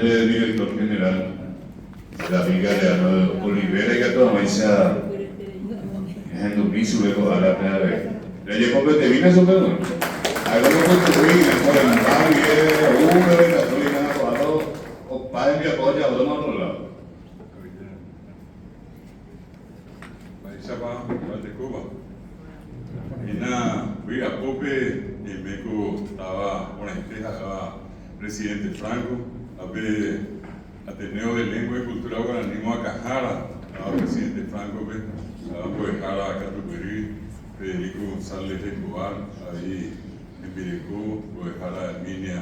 ñande director general David Galeano Olivera ikatu hag̃uáicha ñahendumi chupe ko árape avei. Rejepopetevínte chupe g̃uarã. Ha'éko ndokoityvýi oĩmba guive ou peve ikatu hína ko'ág̃a opa hembiapo ojavýma otro lado. Mba'éichapa omba'etekóva? Hína vy'apópe ñaime ko táva porãite ha'éva Presidente Franco ha pe Ateneo de Lengua y Cultura Guarani moakãhára táva Presidente Franco-pe, táva mbo'ehára katupyry Federico González Escobar, avei hembireko mbo'ehára Herminia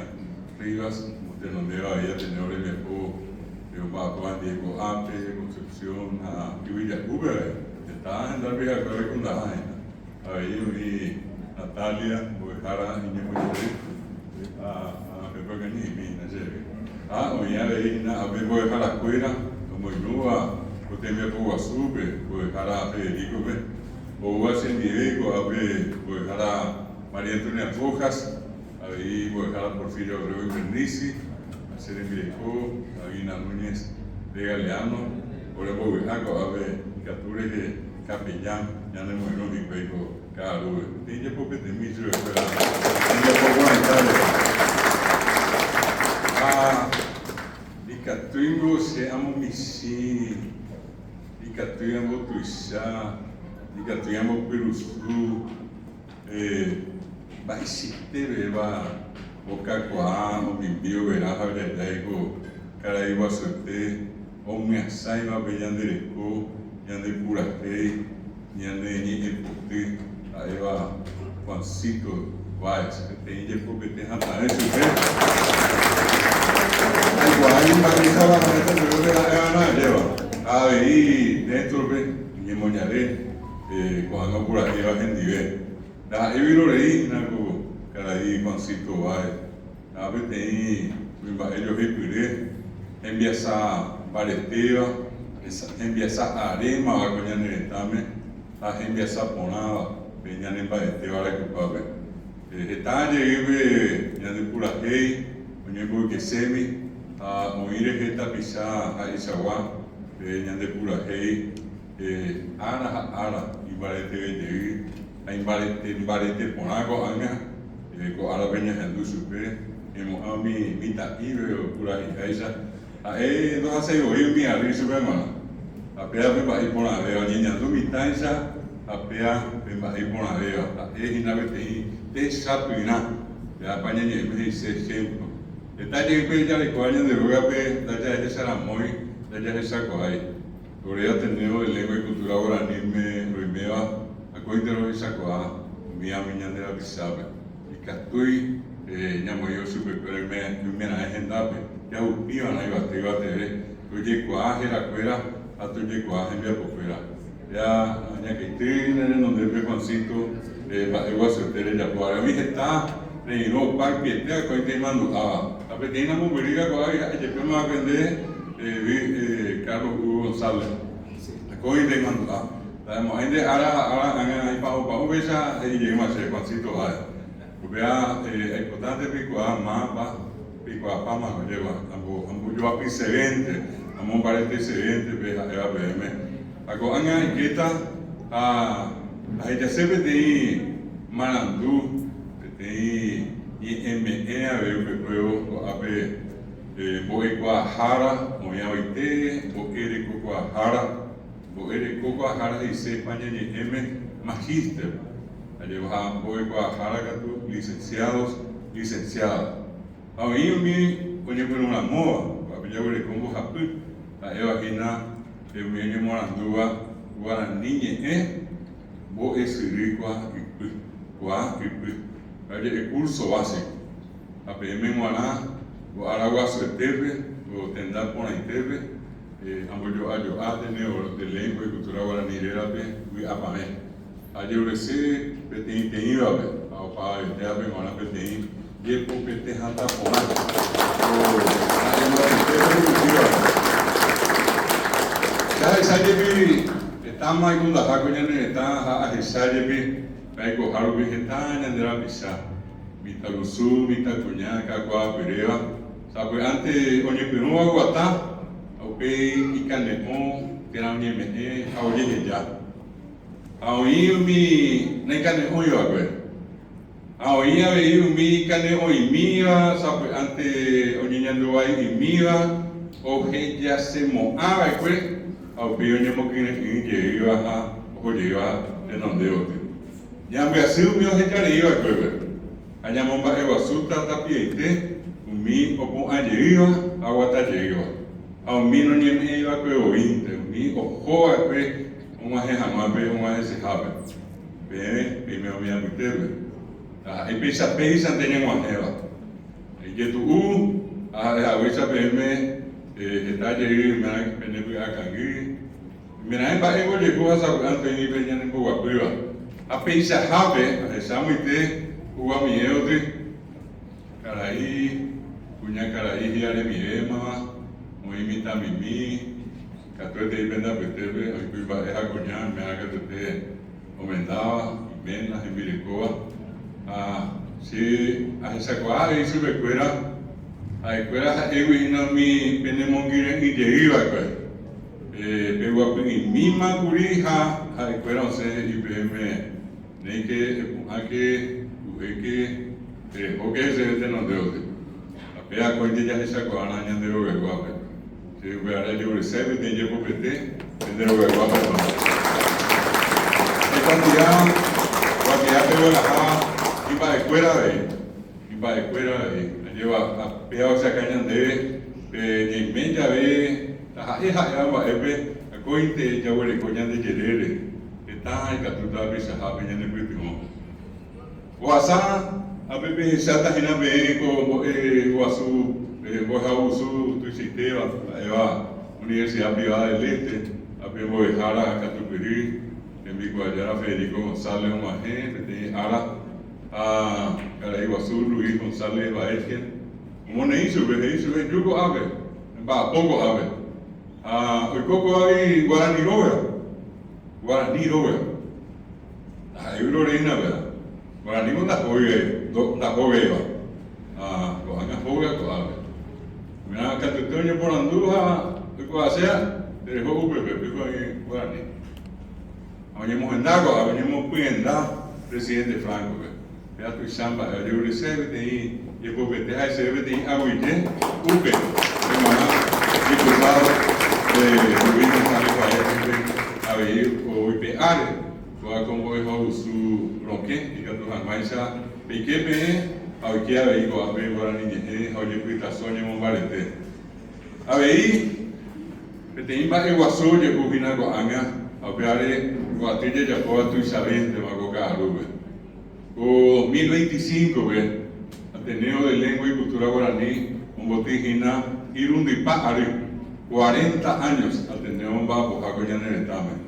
Rivas, omotenondéva avei Ateneo rembiapo omba'apóva ndie ko'ápe, Concepción ha Yvyjakúpe avei. Heta henda rupi ha'ekuéra oikundaha hína. Avei oĩ Natalia, mbo'ehára iñemoñare, ha pépe okañy'imi hína chéve. Ha oĩ avei hína ápe mbo'eharakuéra omoirũva ko tembiapo guasúpe, mbo'ehára Federico-pe, oúva chendive ko'ápe mbo'ehára María Antonia Rojas, avei mbo'ehára Porfirio Abreu Invernizzi, ha che rembireko Sabina Núñez de Galeano, ore mbovy'a ko'ápe ikatu rehe capellán ñanemoirũ hikuái ko ka'arúpe. Peteĩ jepopetemi chupekuéra hembiapo porãita rehe. Ha ikatúingo che amomichĩ, ikatúi ambotuicha, ikatúi ambopyrusu, Mba'eichaite péva okakuaa omimbi overa ha ojajái ko karai guasuete omyasãiva pe ñande reko, ñande purahéi, ñane ñe'ẽpoty ha'éva Juancito Báez, peteĩ jepopete hatãve chupe. Aikuaái mba'éichapa ha'éta upépe ha'evarã ajéva. Ha avei Néstorpe iñemoñare. Ko'ág̃a opurahéiva hendive. Ndaha'éi vyrorei hína ko karai Juancito Báez. Ha peteĩ kuimba'e joheipyre hembiasa mbaretéva, hembiasa arémava ko ñane retãme ha hembiasa porãva pe ñane mba'etéva rayhupápe. Heta jeýpe ñande purahéi oñemboykesémi ha oĩ rehe tapicha ha'eichagua pe ñande purahéi Ára ha ára imbareteve jey ha imbarete mbarete porã ko'ág̃a, ko árape ñahendu chupe, ñaimo'ã umi mitã'ípe opurahiháicha, ha'e ndohasái voi umi ary chupe g̃uarã. Ha péva pe mba'e iporãvéva, oñeñandu mitãicha ha péva pe mba'e iporãvéva, ha'e hína peteĩ techapyrã, pévapa ñañe'ẽme he'ise ejemplo. Heta jeýpe jarekóva ñande rógape ndajahecharamói, ndajahechakuaái. Ore Ateneo de Lengua y Cultura Guaraníme roiméva akóinte rohechakuaa umi umi ñande rapichápe. Ikatúi ñamoĩ chupekuéra oimeraẽ hendápe, jahupiva'erã yvate yvateve, tojekuaa herakuéra ha tojekuaa hembiapokuéra. Ja ñakeity ne renondépe Juancito mba'e guasuete rejapo ára. Oĩ heta reirũ opa ypyete akóinte imandu'áva. Ha peteĩ namombyrýiva ko'águi ha'e jepéma va'ekue nde Carlos Hugo González. Akóinte imandu'a. Nda'emo'ãi nde ára ha ára ág̃a ipa'ũpa'ũ péicha he'i jeýma che Juancito ha'e. Upéva aipotánte peikuaa mávapa peikuaapáma ojéva, ambojoapysevénte, amombaretesevénte pe ha'éva peẽme. Ha ko'ág̃a aikéta ha ahejase peteĩ marandu, peteĩ ñe'ẽme'ẽ avei upekuévo ko'ápe mbo'ekuaahára oĩavaite, mbo'erekokuaahára, mbo'erekokuaahára he'ise España ñe'ẽme magíster. Ajépa mbo'ekuaahára katu licenciados, licenciadas. Ha oĩ umi oñepyrũramóva, ko'ápe jaguereko mbohapy, ha'éva hína umi oñemoarandúva guarani ñe'ẽ mbo'esyry kuaa ypy, kuaa ypy, ha oje'e curso básico. Ha peẽme g̃uarã ko ára guasuetépe, ko tenda porãitépe, ambojo'ajo'a Ateneo de Lengua y Cultura Guarani rérape vy'apavẽ. Ajerurese peteĩteĩvape ha opavavetévape g̃uarã peteĩ jepopete hatã porã ko ha'eguasuete ojehupívape. Che ahecha jepi hetáma ikundaha ko ñane retã ha ahecha jepi pe aikoha rupi heta ñande rapicha, mitãrusu, mitãkuña kakuaapyréva. Sapy'ánte oñepyrũva oguata ha upéi ikane'õ térã oñeme'ẽ ha ojeheja. Ha oĩ umi naikane'õi va'ekue. Ha oĩ avei umi ikane'õimíva, sapy'ánte oñeñanduvai'imíva, ohejasemo'ã va'ekue ha upéi oñemokyre'ỹ jeýva ha oho jeýva tenonde gotyo. Ñambyasy umi ohejarei va'ekuépe ha ñamomba'eguasúta tapiaite umi opu'ã jeýva ha oguata jeýva, ha umi noñeme'ẽi va'ekue voínte, umi oho va'ekue og̃uahẽ hag̃ua pe og̃uahẽsehápe. Peẽ peime umi apytépe, ndaha'éi péicha péichante ñeg̃uahẽva. Ijetu'u ha ha'e haguéicha peẽme heta jey yma pene py'akangy, oimeraẽ mba'e ojehu ha sapy'ánte oĩ pe ñanemboguapýva. Ha peichahápe ahecha amoite huguamiéoty, karai, kuña karai hi'aremivémava, oĩ mitãmimi, Katuetei pende apytépe oĩ kuimba'e ha kuña oiméva katuete omendáva, iména, hembirekóva, ha che ahechakuaa avei chupekuéra, ha'ekuéra ha'égui hína umi penemongyre'ỹ jey va'ekue. Peguapy'imíma kuri ha ha'ekuéra osẽ he'i peẽme, Néike, epu'ãke, uhéke, terehóke heseve tenonde gotyo. Ha pe akóinte jahechakuaárã ñande rogayguápe. Che upearã ajegueresái peteĩ jepopete pende rogayguápe g̃uarã. Che kuatia kuatia pegueraha imba'ekuéra avei, imba'ekuéra avei. Ajéva péva ohechauka ñandéve pe ñaime jave taha'e ha'éva mba'épe akóinte jaguereko ñande jerére heta ikatúta peichahápe ñanepytyvõ. Ohasa ápe pehecháta hína peẽ ko mbo'e guasu mbo'ehaovusu tuichaitéva ha'éva Universidad Privada del Este, ápe mbo'ehára katupyry tembikuaajára Federico González og̃uahẽ peteĩ ára ha karai guasu Luis González Baelgen omoneĩ chupe, he'i chupe, Eju ko'ápe, emba'apo ko'ápe. Ha oiko ko'águi Guarani róga, Guarani róga. Ndaha'éi Lorena péva. Guaraníko ndahógaiva. Ha ko'ág̃a hóga ko'ápe. Uperã katuete oñeporandu ha oikuaaséa, tereho upépe, piko oĩ guarani. Ha oñemohenda ko'ápe, oñemopyenda presidente Franco-pe. Péva tuicha mba'e ojerureséi peteĩ jepopete ha heseve peteĩ aguyje upe g̃uarã diputado Luis González Paredes-pe avei oipe'áre kóva ko mbo'ehaovusu rokẽ ikatu hag̃uáicha peike peẽ ha oike avei ko'ápe guarani ñe'ẽ ha ojepytaso ñemombarete. Avei peteĩ mba'e guasu ojehu hína ko'ág̃a ha upévare ko aty jajapóva tuichavéntema ko ka'arúpe. Ko 2025-pe, Ateneo de Lengua y Cultura Guarani omboty hína irundypa ary, cuarenta años, Ateneo omba'apoha ko ñane retãme.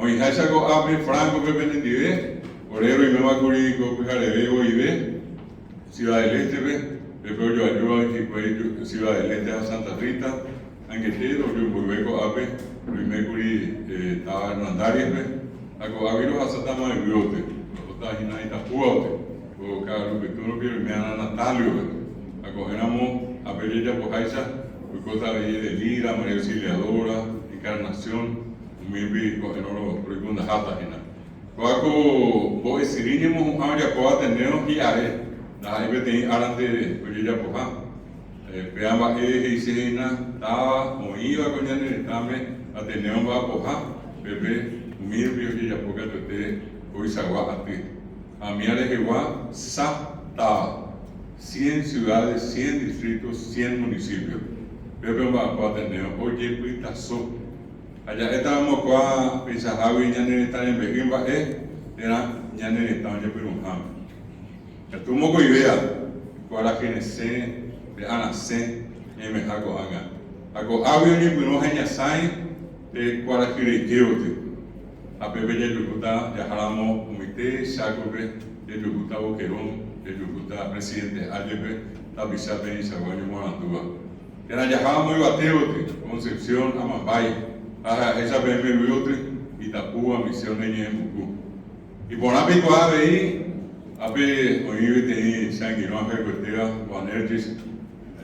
Oĩháicha ko'ápe Franco-pe penendive, ore roimémakuri ko pyhareve voive Ciudad del Este-pe, pépe ojoajúva hikuái Ciudad del Este ha Santa Rita, Angete rojumboyve ko'ápe roimékuri táva Hernandarias-pe ha ko'águi rohasátama yvýote, rohóta hína Itapúaote, ko ka'arupytũ rupi roime arã Natalio-pe. Ha ko'ẽramo ápe ojejapoháicha oikóta avei Edelira, María Auxiliadora, Encarnación, umírupi ko'ẽrõ roikundaháta hína. Kóva ko mbo'esyry ñemohu'ã ojapóva Ateneo hi'are, ndaha'éi peteĩ árante ojejapoha. Péva mba'e he'ise hína táva oĩva ko ñane retãme Ateneo mba'apoha, pépe umi rupi ojejapo katuete koichagua aty. Ha umía rehegua sa táva, cien ciudades, cien distritos, cien municipios. Pépe omba'apo Ateneo ojepytaso. Ha ja'étaramo kóa peichahágui ñane retã rembe'y mba'e térã ñane retã oñepyrũháme. Katu mokõivéva, ko arahyresẽ, pe arasẽ ñaimeha ko'ág̃a. Ha ko'águi oñepyrũ ha iñasãi pe kuarahyreike gotyo. Ha pépe jajuhúta jaháramo umite Chákope, jajuhúta Boquerón, jajuhúta Presidente Hayes-pe, tapicha peẽichagua oñemoarandúva. Térã jaháramo yvate gotyo, Concepción, Amambay, ha jahecha peẽme yvy gotyo, Itapúa, Misiones, Ñe'ẽmbuku. Iporã peikuaa avei, ápe oĩ peteĩ che angirũ ahayhuetéva, Boanerges.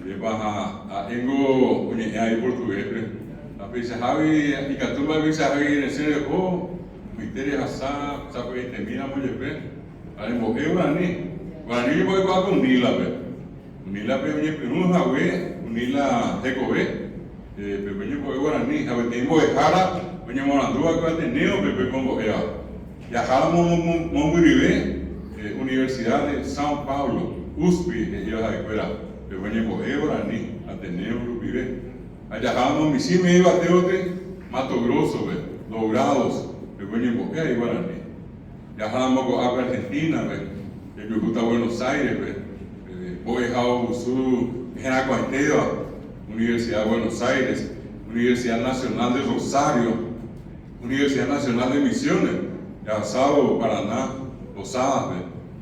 Ajépa ha ha'éngo oñe'ẽ avei portugués-pe. Ha peichahágui ikatu mba'e peichahágui resẽ reho, umiete rehasa sapy'aitemíramo jepe ha rembo'e guarani. Guarani oñembo'ekuaa pe Unila-pe. Unila-pe oñepyrũ hague Unila hekove, pépe oñembo'e guarani ha peteĩ mbo'ehára oñemoarandu va'ekue Ateneo-pe pe kombo'éva. Jaháramo mombyryve Universidad de São Paulo, USP, he'íva ha'ekuéra, pe oñembo'e guarani Ateneo rupive. Ha jaháramo michĩme yvatévote Mato Grosso-pe, Dourados, pe oñembo'e avei guarani. Jaháramo ko'ápe Argentina-pe, jajuhúta Buenos Aires-pe, mbo'ehaovusu herakuãitéva, Universidad de Buenos Aires, Universidad Nacional de Rosario, Universidad Nacional de Misiones, jahasávo Paraná, Posadas-pe,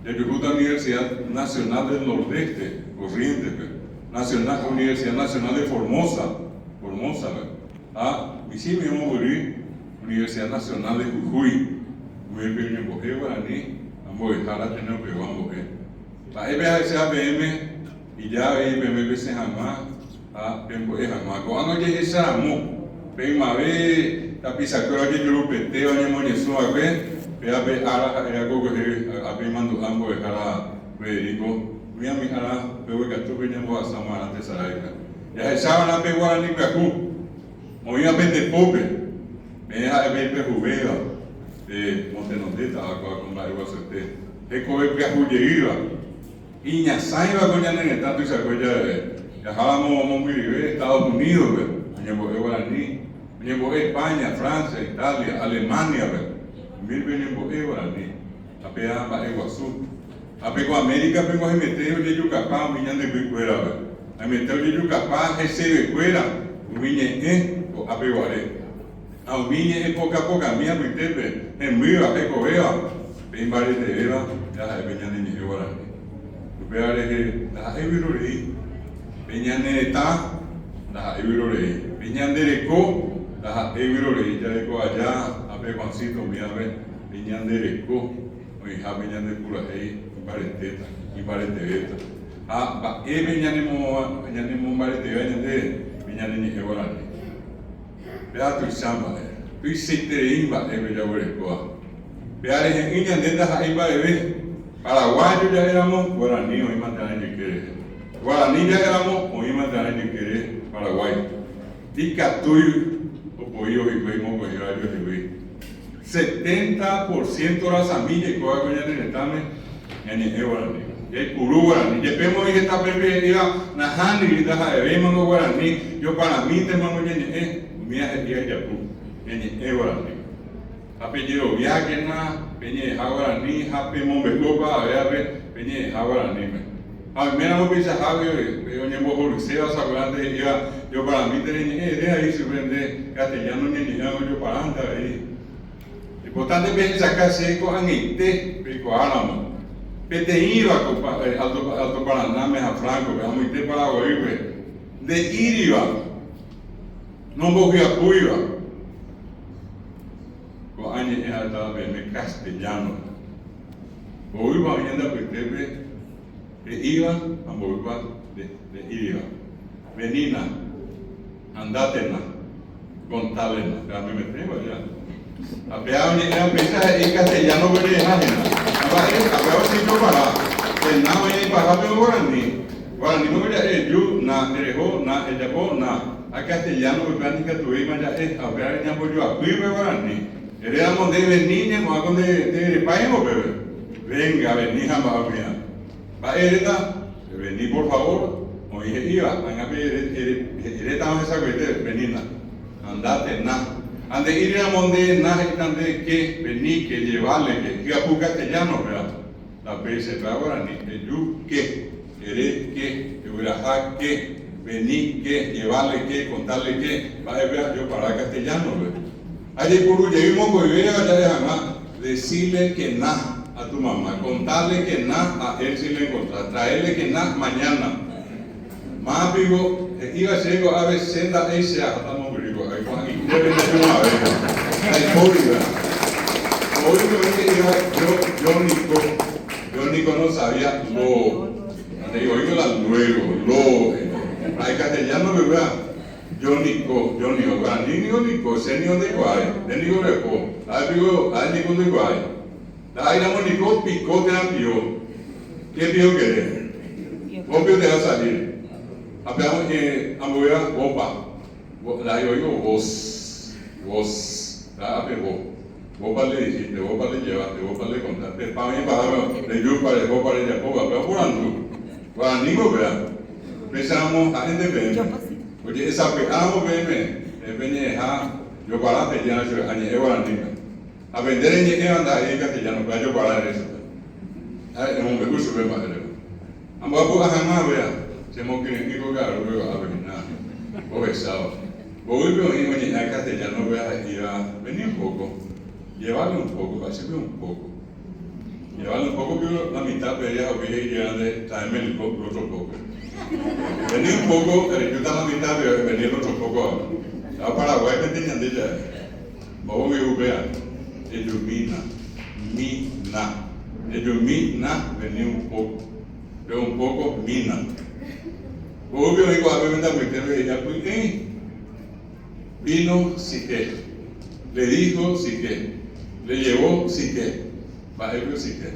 jajuhúta Universidad Nacional del Nordeste, Corrientes-pe, Nacional, Universidad Nacional de Formosa, Formosa-pe, ha michĩmi omombyry Universidad Nacional de Jujuy, umívape oñembo'e guarani ha mbo'ehára Ateneo-pegua mbo'e. Mba'épe ahecha peẽme ija avei peẽme pesẽ hag̃ua ha pembo'e hag̃ua. Ko'ág̃a ojehecha ramo pe ymave tapichakuéra ojejurupetéva oñemoñesũ va'ekue, péva pe ára ha'éva ko kuehe ápe imandu'a mbo'ehára Federico, umi ami ára mbeguekatúpe ñambohasa va'erã tesaráipe. Jahecha va'erã pe guarani pyahu oĩva pende pópe, peẽ ha'e pe ipehuvéva pe motenondétava kóva ko mba'e guasuete hekove pyahu jeýva. Iñasãiva ko ñane retã tuichakue javeve, jaháramo mombyryve Estados Unidos-pe, oñembo'e guarani, oñembo'e España, Francia, Italia, Alemania-pe, umírupi oñembo'e guarani, ha péva mba'e guasu. Ha pe ko América-pe ko haimete ojejukapa umi ñande ypykuérape, haimete ojejukapa hesevekuéra umi ñe'ẽ ko'ápe guare. Ha umi ñe'ẽ poka pokami apytépe hembýva, hekovéva, pe imbaretevéva ndaha'éi pe ñane ñe'ẽ guarani. Upéva rehe ndaha'éi vyrorei pe ñane retã, ndaha'éi vyrorei pe ñande reko, ndaha'éi vyrorei jareko aja ha pe Juancito umívape pe ñande reko oĩhápe ñande purahéi imbaretéta, imbaretevéta. Ha mba'épe ñanemombaretevéva ñande pe ñane ñe'ẽ guarani. Péva tuicha mba'e, tuichaiterei mba'e pe jaguerekóva. Péva rehe'ỹ ñande ndaha'éi mba'eve. Paraguayo ja'éramo, guarani oĩmante arã ijyke rehe. Guarani ja'éramo, oĩmante arã ijykére Paraguái. Ndikatúi opoívo hikuái mokõive ajohegui. Setenta por ciento rasami jaikóva ko ñane retãme ñañe'ẽ guarani. Jaipuru guarani. Jepémo oĩ heta pépe he'íva nahániri ndaha'evéimango guarani, joparamíntemango ñañe'ẽ, umíva he'íva ijapu. Ñañe'ẽ guarani. Ha pejeroviákena peñe'ẽha guarani ha pemombe'u opavavévape peñe'ẽha guaraníme. Ha oiméramo peichahágui pe oñembohoryséva sapy'ánte he'íva joparamínte reñe'ẽ, ere avei chupe nde castellano ñañe'ẽva ojoparánte avei. Importante pehechaka che ko'ag̃aite peikuaáramo peteĩva ko Alto Paranáme ha Franco-pe, amoite Paraguaýpe, nde'íriva, nombohyapúiva ko'ã ñe'ẽ ha'étava peẽme castellano-pe. Mboýpa oĩ ñande apytépe he'íva ha mboýpa nde'íriva. Venína, andátena, contálena. Péva memetéva ja. Ha péva oñe'ẽva péicha he'i castellano guereha hína. Ha mba'e? Ha péva ojeijopara. Pena oĩ ipahápe guarani. Guaraníme oja'e eju, na, tereho, na, ejapo, na. Ha castellano upéva ndikatuvéima ja'e ha upévare ñambojoapýpe guarani. Eréramo nde vení ñemo'ã ko nde repáivo peve. Venga, vení ha mba'e umíva. Mba'e eréta? Vení por favor, oĩ he'íva, ág̃a pe erétava hesakueite, venína. Andate na. Ha nde'íriramo nde na he'íta nde ke, veníke, lleváleke, hyapu castellano péva. Ndapéicha péva guarani, eju ke, ere ke, egueraha ke, vení ke, llevale ke, contale ke, mba'e péva jopara castellano-pe. Ha jaipuru jey mokõivéva ja'e hag̃ua decirle que na a tu mamá, contale que na a él si lo encontrás, traele que na mañana. Máva piko he'íva chéve ko'ápe che nda'éi che aháta mombyry ko'águi ko'ag̃aite peñajumavéva. Ndaipóriva. Oĩko oĩ he'íva yo, yo niko, yo niko no sabía lo. Nde'i oĩko la luego, lo he'i. Ha'e castellano pegua, yo niko, yo niko, guarani niko niko, che niko ndaikuaái, nde niko reho, ha'e piko, ha'e niko ndoikuaái. Ndaha'éiramo niko piko térã pio. Qué pio querés? Vos pio te vas a salir. Ha pe ambuéva vopa. Ndaha'éi oĩvo vos, vos, ndaha'épe vo. Vópa le dijiste, vópa le llevaste, vópa le contaste, pa oĩ pahápe rejúpa, rehópa, rejapópa, pe oporandu. Guaraníko upéva. Péicharamo ha'énte peẽme. Oje'esapy'áramo peẽme peñe'ẽha jopara pejérã chupe añe'ẽ guaranípe. Ha pe nde reñe'ẽva ndaha'éi castellano, upéva jopara ere chupe. Ha emombe'u chupe mba'érepa. Amboapu'a hag̃ua upéva, chemokyre'ỹ ko ka'arúpe ko'ápe hína ohecháva. Mboýpe oĩ oñe'ẽva castellano upéva he'íva, Vení un poco, llevale un poco, mba'e chupe un poco. Llevale un poco pero la mitad pe ella opi he'i jeýnte traeme el otro poco. Vení un poco, erejúta la mitad pero vení el otro poco ahora. Ha Paraguáipente ñande ja'e. Mba'ógui upéva? Ejumína, mi, na. Ejumi, na, vení un poco. Pe un poco, mina. Mba'ógui oĩ ko'ápe mendapytépe he'i apy'ỹi? Vino si que. Le dijo si que. Le llevó si que. Mba'égui si que.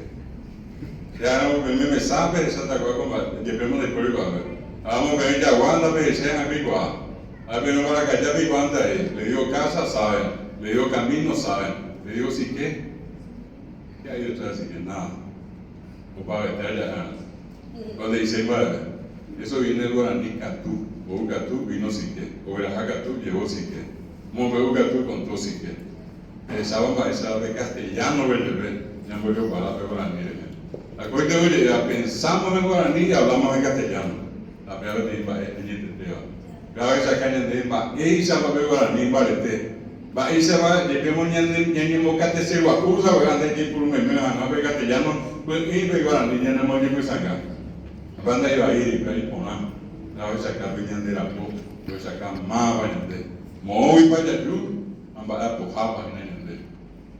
Che peme mesápe hecháta ko mba'e, jepémo ndaipóri ko'ápe. Ha'ámo peẽ jagua ndapehechái ha peikuaa. Ha pero mbarakaja peikuaánte avei. Le digo casa, saben. Le digo camino, saben. Le digo si qué. Qué hay detrás de si qué? Nada. Opavete aja'árã. Ko nde'iséi mba'eve. Eso viene del guaraní katu. Ou katu, vino si qué. Ogueraha katu, llevó si qué. Omombe'u katu, contó si qué. Jahecháva mba'éichapa pe castellano-pe jepe ñambojokuaa pe guarani rehe. Akóinte oje'éva, pensamos en guaraní y hablamos en castellano. Ha péva peteĩ mba'e añetetéva. Péva ohechauka ñande mba'éichapa pe guarani mbarete. Mba'éichapa jepémo ñande ñañembokatese gua'u sapy'ánte jaipuru meme hag̃ua pe castellano py'ỹi pe guarani ñanemoñepysãnga. Ha'épa ndaivaíri, péva iporã. Péva ohechauka pe ñande rapo, ohechauka máva ñande. Moõguipa jaju ha mba'e apohápa hína ñande.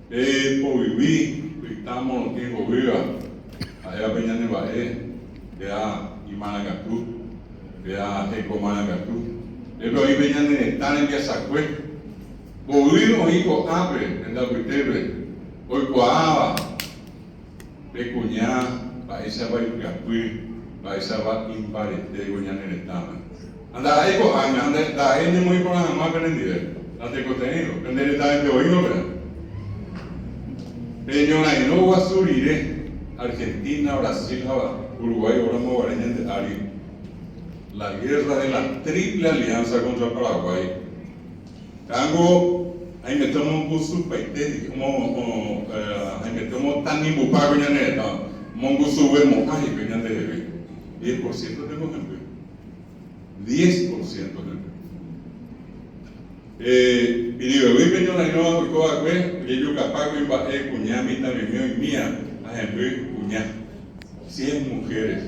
Pe poyvi pytã morotĩ hovýva, ha'éva pe ñane mba'e, péa imarangatu, péa heko marangatu. Pépe oĩ pe ñane retã rembiasakue. Mboy oĩ ko'ápe pende apytépe oikuaáva pe kuña mba'éichapa ipyapy, mba'éichapa imbarete ko ñane retãme. Ha ndaha'éi ko'ág̃a, ndaha'éi ñemoĩ porã hag̃ua penendive, natekotevẽivo, pende retãmente oĩvo peve. Pe ñorairõ guasu rire, Argentina, Brasil ha Uruguay óramo guare ñande ári, la guerra de la Triple Alianza contra Paraguay, ka'ango haimete omongusupaite, haimete omotanimbupa ko ñane retã, omongusuvemo'ã hikuái ñandehegui, diez por ciento tengo hemby. Diez por ciento hemby. Piribebuýpe ñorairõ oiko va'ekue, ojejukapa kuimba'e, kuña, mitãmimi oimía ha hemby kuña. Cien mujeres.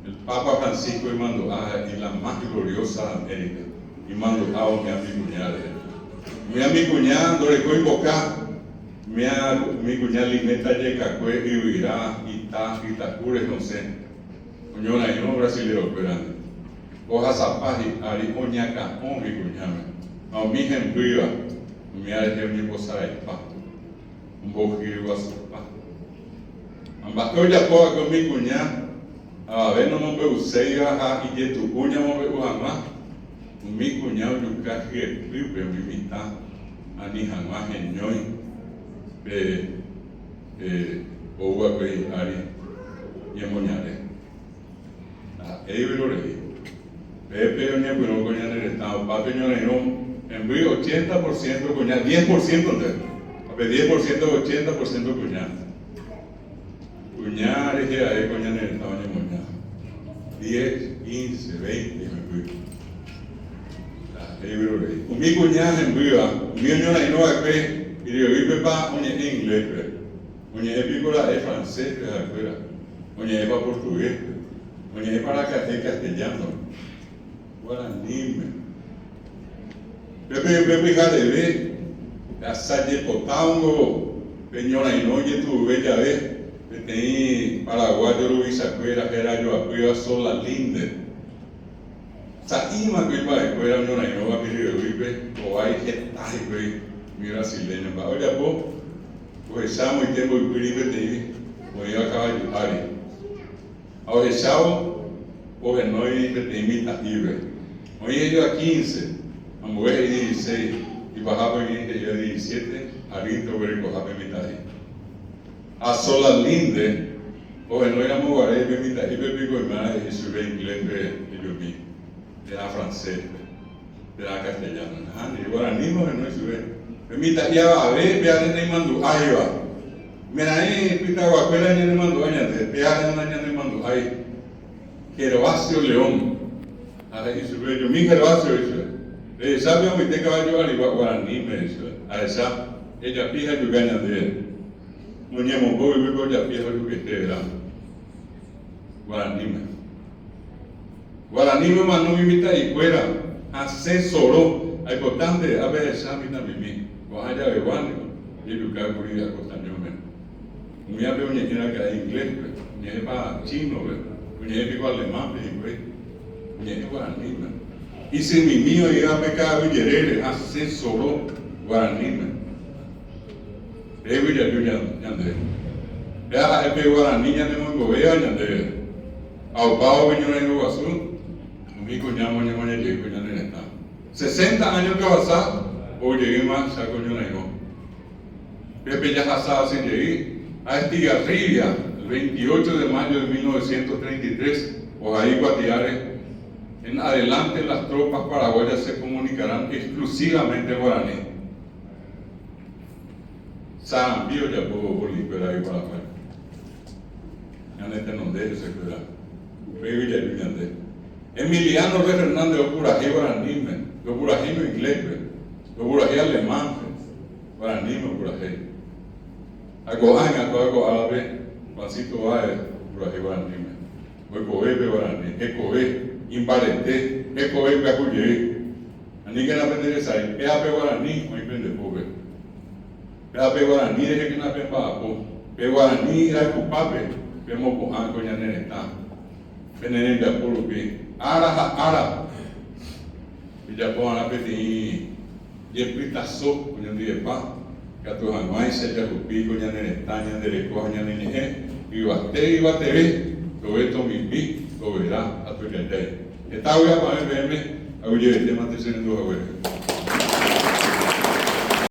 El Papa Francisco imandu'a he'i la más gloriosa de América. Imandu'a umi amikuña rehe. Umi amikuña ndorekói mboka, umi kuña limeta jekakue, yvyra, ita, ytaku rehe osẽ. Oñorairõ brasilerokuérandi, ohasapa hi'ári oñakã'õ umi kuñáme, ha umi hembýva, umíva rehe oñembosaraipa, ombohyeguasupa. Ha mba'e ojapo va'ekue umi kuña, avave nomombe'uséiva ha ijetu'u ñamombe'u hag̃ua, umi kuña ojuka hyepýpe umi mitã ani hag̃ua heñói pe Ou va'ekue hi'ári ñemoñare. Ndaha'éi vyrorei. Pépe oñepyrũ ko ñane retã opa pe ñorairõ hemby ochenta por ciento kuña, diez por ciento-nte, ha pe diez por ciento ochenta por ciento kuña. Kuña rehe ae ko ñane retã oñemoña. Diez, quince, veinte hemby. Ndaha'éi vyrorei. Umi kuña hembýva, umi oñorairõ va'ekue iriveguípepa oñe'ẽ ingléspe, oñe'ẽ piko ra'e francéspe ha'ekuéra, oñe'ẽpa portuguéspe, oñe'ẽpa raka'e castellano, guaraníme. Pépe upe pyhareve asajepotávango pe ñorairõ ojetu'uve jave peteĩ paraguayo ruvichakuéra héra joapýva Solalinde. Sa'íma kuimba'ekuéra oñorairõva Pirryguýpe hovái heta hikuái umi brasileño. Mba'e ojapo ohecha amoite mboypýri peteĩ oĩva kavaju ári. Ha ohechávo ohenói peteĩ mitã'ípe. Oĩ he'íva quince, ambue he'i dieciséis, ipahápe oĩ he'íva diecisiete arýnte oguerekoha pe mitã'i. Ha Solalinde ohenói ramo guare pe mitã'ípe piko oiméva he'i chupe inglés-pe ejupi, térã francés-pe, térã castellano. Nahániri, guaraníme ohenói chupe. Pe mitã'i avave pe área naimandu'áiva. Oimeraẽ pytaguakuéra ñanemandu'a ñande, pe área nañanemandu'ái. Gervasio León. Ha he'i chupe, Ejumi Gervasio, he'i chupe. Rehecha pe amoite kavaju arigua guaraníme, he'i chupe. Ahecha, ejapi ha ejuka ñandéve. Oñemombo yvýpe ojapi ha ojukete vera. Guaraníme. Guaraníme omano umi mitã'ikuéra, hasẽ soro. Aipotánte ápe ahecha mitãmimi. Ko'ã javegua niko, jejuka kuri Acostañóme. Umívape oñe'ẽ raka'e inglés-pe, oñe'ẽpa chino-pe, oñe'ẽ piko alemán-pe hikuái, oñe'ẽ guaraníme. Isymimi oĩva pe ka'aguy jerére hasẽ soro guaraníme. Pégui jaju ñande. Péva ha'e pe guarani ñanemoingovéva ñandéve. Ha opávo pe ñorairõ guasu, umi kuña omoñemoña jey ko ñane retã. Sesenta áño kavasa ou jeýma Cháko ñorairõ. Pépe jahasa asy jey ha Estigarribia, el 28 de mayo de 1933, ohai kuatiáre, En adelante las tropas paraguayas se comunicarán exclusivamente en guaraní. Sarambi ojapo polikuéra Paraguái. Ñane tenonde hesekuéra. Upégui jaju ñande. Emiliano R. Fernández opurahéi guaraníme, ndopurahéimi inglés-pe, ndopurahéi alemán-pe, guaraníme opurahéi. Ha ko'ág̃a kóva ko árape Juancito Báez opurahéi guaraníme. Oikove pe guarani, hekove, imbarete, hekove ipyahu jey. Aníkena pende resay, péva pe guarani oĩ pende pópe. Péva pe guarani rehekena pemba'apo, pe guarani rayhupápe pemopu'ã ko ñane retã. Pene rembiapo rupi, ára ha ára pejapo va'erã peteĩ jepytaso oñondivepa, ikatu hag̃uáicha jahupi ko ñane retã, ñande reko ha ñane ñe'ẽ yvate yvateve, tove tomimbi, tovera ha tojajái. Heta vy'apavẽ peẽme, aguyjevetémante che rendu haguére.